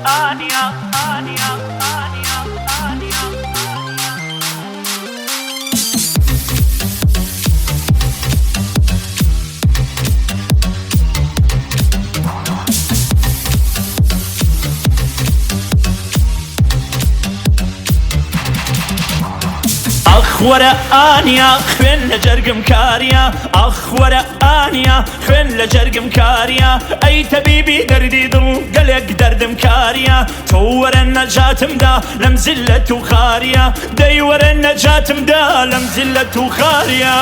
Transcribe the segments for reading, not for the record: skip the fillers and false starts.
ئانیا ئانیا ئانیا ئانیا. ئاخ وەرە ئانیا خوێن لە جەرگم کاریە، ئاخ وەرە ئانیا خوێن لە جەرگم کاریە، ئەی تەبیبی دەردی دڵ گەلێک دەردم کاریە، تۆ وەرە نەجاتم دا لەم زیللەت و خاریە، دەی وەرە نەجاتم دا لەم زیللەت و خاریە.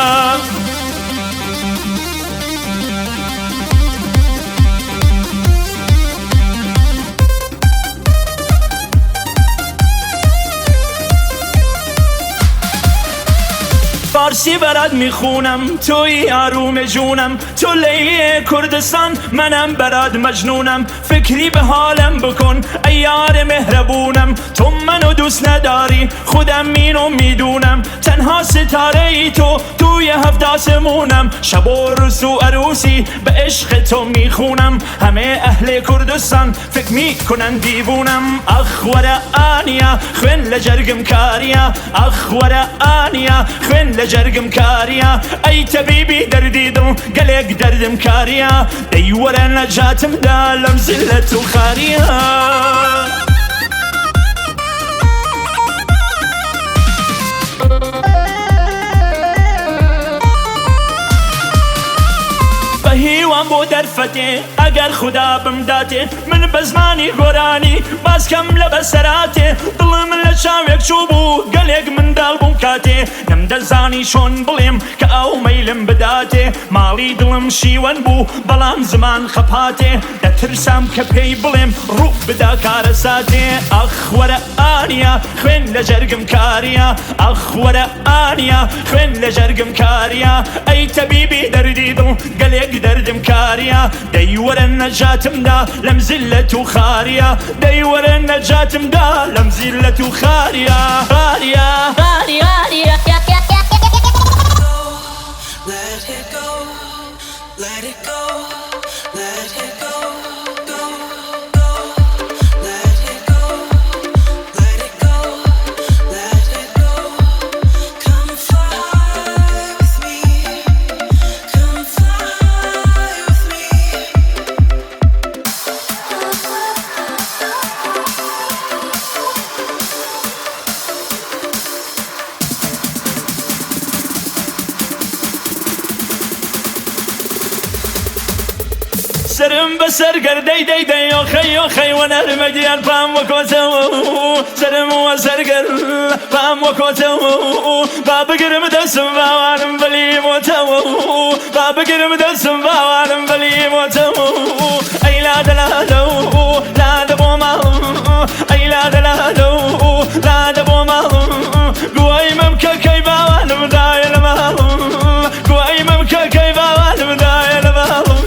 فارسی برات میخونم توی آروم جونم، تو لیلی کوردستان منم برات مجنونم، فکری به حالم بکن ای یار مهربونم، تو منو دوست نداری خودم اینو میدونم، تنها ستاره ای تو توی هفت آسمونم، شب و روز و عروسی به عشق تو میخونم، همه اهل کوردستان فکر میکنن دیوونم. ئاخ وەرە ئانیا خوێن لە جەرگم کاریە، ئاخ وەرە ئانیا خوێن لە جەرگم کاریە، ئەی تەبیبی دەردی دڵ گەلێک دەردم کاریە، دەی وەرە نەجاتم دا لەم زلەت و خاریە. بە هیوام بۆ دەرفەتێ ئەگەر خودا بمداتێ، من بە زمانی گۆرانی باسکەم لە بەسەراتێ، دڵم لە چاوێک چوو بوو گەلێک منداڵ بووم کاتێ، نەمدەزانی چۆن بڵێم کە ئەو مەیلم بداتێ، ماڵی دڵم شیوەن بوو بەڵام زمان خەپاتێ، دەترسام کە پێی بڵێم ڕوو بدا کارەساتێ. ئاخ وەرە ئانیا خوێن لە جەرگم کاریە، ئاخ وەرە ئانیا خوێن لە جەرگم کاریە، ئەی تەبیبی دەردی دڵ گەلێک دەردم کاریە، دەی وەرە نەجاتم دا لەم زیللەت و خاریە، دەی وەرە نەجاتم دا لەم زیللەت و خاریە. خاریە. Let it go, let it go, let it go, go, go. Let it go, let it go, let it go. Come fly with me, come fly with me. سەرم بەسەر گەردەی دەی دەی ئۆخەی ئۆخەی وە نەرمە گیان پام وەکۆتەوە، سەرم وە سەرگەر پام وەکۆتەوە، با بگرم دەسم باوانم بەلیمۆتەوە، با بگرم دەسم باوانم بەلیمۆتەوە. ئەی لادە لادە لادە بۆ ماڵم، ئەی لادە لادە لادە بۆ ماڵم، گوای مەمکەکەی باوانم دایە لە ماڵم، گوای مەمکەکەی باوانم دایە لە ماڵم.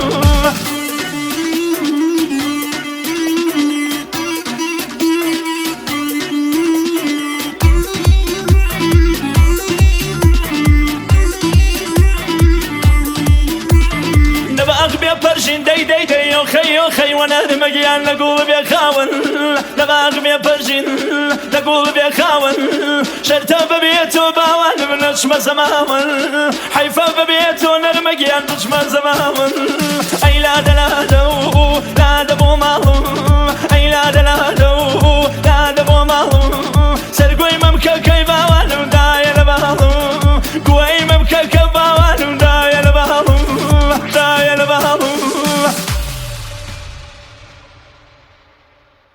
لە باخ بێ پەرژین دەی دەی دەی ئۆخەی ئۆخەی وە نەرمە گیان لە گوڵ بێ خاوەن، لە باخ بێ پەرژین لە گوڵ بێ خاوەن، شەرتە ببێت و باوانم نەچمە زەماوەن، حەیفە ببێت و نەرمە گیان بچمە زەماوەن. ئەی لادە لادە.